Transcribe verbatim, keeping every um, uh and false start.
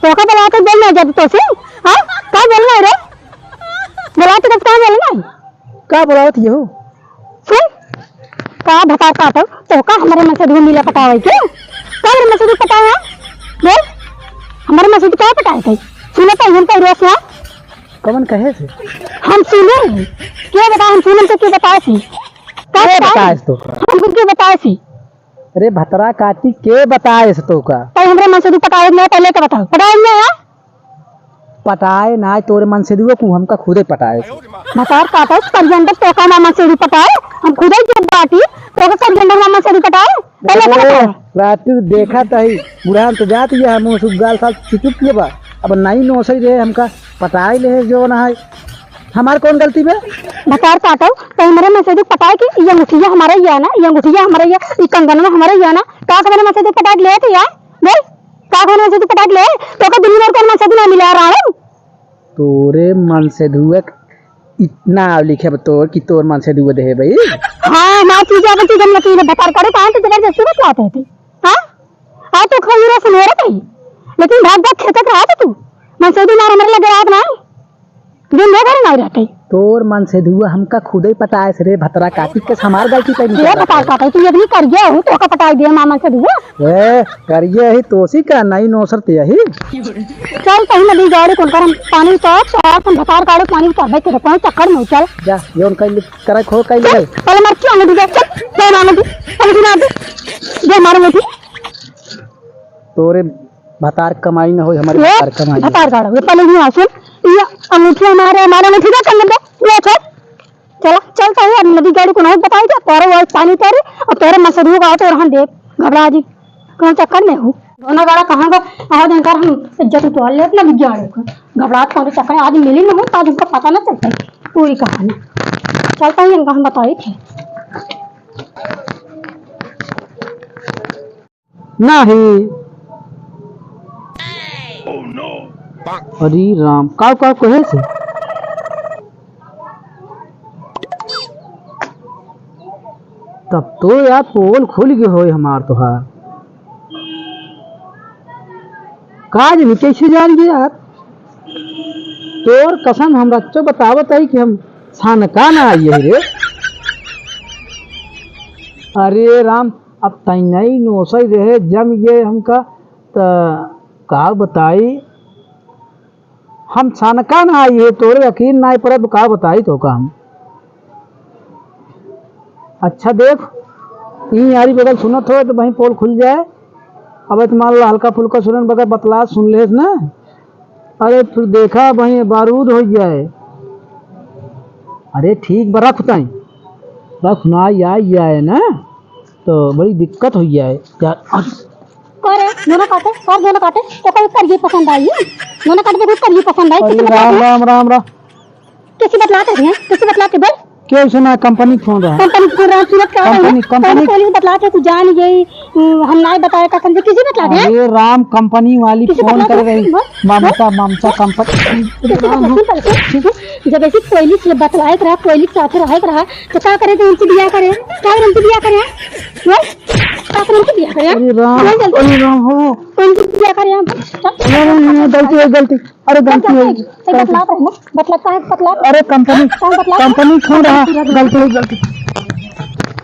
तोहका बोलावत है, बोल ना जब तोसे। हाँ? का बोलना है रे? बोलावत है, कहाँ बोलना है? का बोलावत ये हो? सुन, का भतार काटो, तोहका हमरे मनसेधुआ मिला पटावे के? का हमरे मनसेधुआ पटावे है? बोल, हमरे मनसेधुआ का पटावे के? सुने तो हम कह रोस ना। कवन कहे से? हम सुने। के बता, हम सुने तो के बताए से? का के बताए? बताए से तोहका? हमको के बताए से? अरे भतरा काटी के बताए से तोहका? तै हमरे मनसेधुआ पटाए ना, पहले तो बताओ। पटाए ना है? पटाए ना, तोरे मनसेधुआ को हमका खुदे पटाए से। भतार काटो, करियंडर तोहका ना मनसेधुआ पटाए, हम खुदे के बाटी, तोहका करियंडर ना मनसेधुआ पटाए, पहले तो अरे, बताओ। रात देखा तही, बुढ़ान तो जात ये, हम उसको गाल साल चुचुक ये बा। अब नहीं नोसई रहे, हमका पटाए ले है जो ना है। हमार कौन गलती बे? भतार काटो, तै हमरे मनसेधुआ पटाए के, ये अंगूठिया हमारा ही है ना, ये अंगूठिया हमारा ही है, ये कंगनवा हमारा ही है ना, का हमरे मनसेधुआ पटाए ले थे यार? बोल, का हमरे मनसेधुआ पटाए ले? तोहका दुनिया भर कौन मनसेधुआ ना मिला रहा है? तोरे मनसेधुआ इतना लिखे अब तोर कि तोर मनसेधुआ देहे भाई। हाँ, हमार चीज अब चीज हम लकीन है, भतार काटो, कहाँ तो जबरदस्ती बतलाते थे? हाँ? आ तो खैरा सुनेरा कहीं, लेकिन भाग भाग खेतत रहा था तू। मनसेधुआ मार हमरे लगे रात ना, दिन भर घर ना रहते। तोर मनसेधुआ हमका खुदे पटाए से रे भतरा काटी के, हमार गलती कहीं ये नहीं। भतार काटे, तू यदि करिए हो, तोहका पटाई दे माँ मनसेधुआ। ए, करिए ही तोसी का, नहीं नोसर ते यही। चल, कहीं नदी गाड़ी कौन करम पानी उतार, तो आप हम भतार काटो, पानी उतार, भाई, तेरे पाँच चक्कर में चल। जा, ये उनका लिख, करा खो, कहीं ले। पहले मर क्यों अंगूठी दे, चल, दे ना अंगूठी, अंगूठी ना दे, दे हमारे अंगूठी। तोरे भतार कमाई न होई, हमारे ये भतार कमाई। भतार काटो, ये पहले ही सुन, ये अंगूठी हमारे, हमारे अंगूठी दे, कंगन दे, ले छोड़। चला, चल तो यार, नदी गाड़ी को नहीं बताई जा, तोरे वो पानी तोरे, और तोरे मनसेधुआ का तो रहन दे, घबरा जी, कौन चक्कर में हूँ। दोनों गाड़ा कहाँ का, आहो दिन कर हम इज्जत उतार ले अपना विज्ञान को। घबरात कौन चक्कर में, आज मिली न हो, तो आज हमको पता ना चलता है पूरी कहानी। चलता ही इनका हम बताई थे। नाही। अरे राम, का, का कहे से? तब तो यार पोल खुल गए होए हमार तोहार। का जानी कैसे जान गए यार? तोर कसम हम रच्चो बतावत है कि हम छानका ना आई है रे। अरे राम, अब तई नहीं नोसई रहे, जम गए हमका, त का बताई, हम छनका ना आई है, तोरे यकीन नाई परत, का बताई तोका हम। अच्छा देख, ई यारी बगल सुनत हो तो वहीं पोल खुल जाए। अब तो मान ला हल्का फुल्का सुनन बगैर बतला सुन लेस ना, अरे फिर देखा वहीं बारूद हो जाए। अरे ठीक बा, रख ताई, रख ना, या, या है ना, तो बड़ी दिक्कत हो जाए यार। करे, दोनों काटे, और दोनों काटे, तो कोई करिए पसंद आई है, दोनों काटे तो कोई करिए पसंद आई, अरे किसी राम, बतलाते हैं? राम, राम, राम। किसी बतलाते हैं, किसी बतलाते बोल। क्यों सुना, कंपनी फोन रहा। कंपनी फोन रहा, सूरत का कंपनी, कंपनी। कंपनी बतलाते, तू जान गई, हम्म, हम ना बताए का समझे, किसी बतलाते हैं? अरे राम, कंपनी वाली किसी फोन बतलाते कर रही। बोल, ममता, बोल। ममता कंपनी। किसी बतलाते, बोल। जब ऐसी कोयली से बतलाए के रहा, कोयली के साथ रहे के रहा, तो का करे थे उनसे बिया करे? का करे उनसे बिया करे? बोल, का करे उनसे बिया करे? अरे राम, बोल जल्दी। अरे राम हो। उनसे बिया करे? चल। अरे राम, गलती है, गलती। अरे गलती है। बतला, बतला, बतला, काहे बतला? अरे कंपनी, काहे बतला? कंपनी फोन रहा, गलती है, गलती।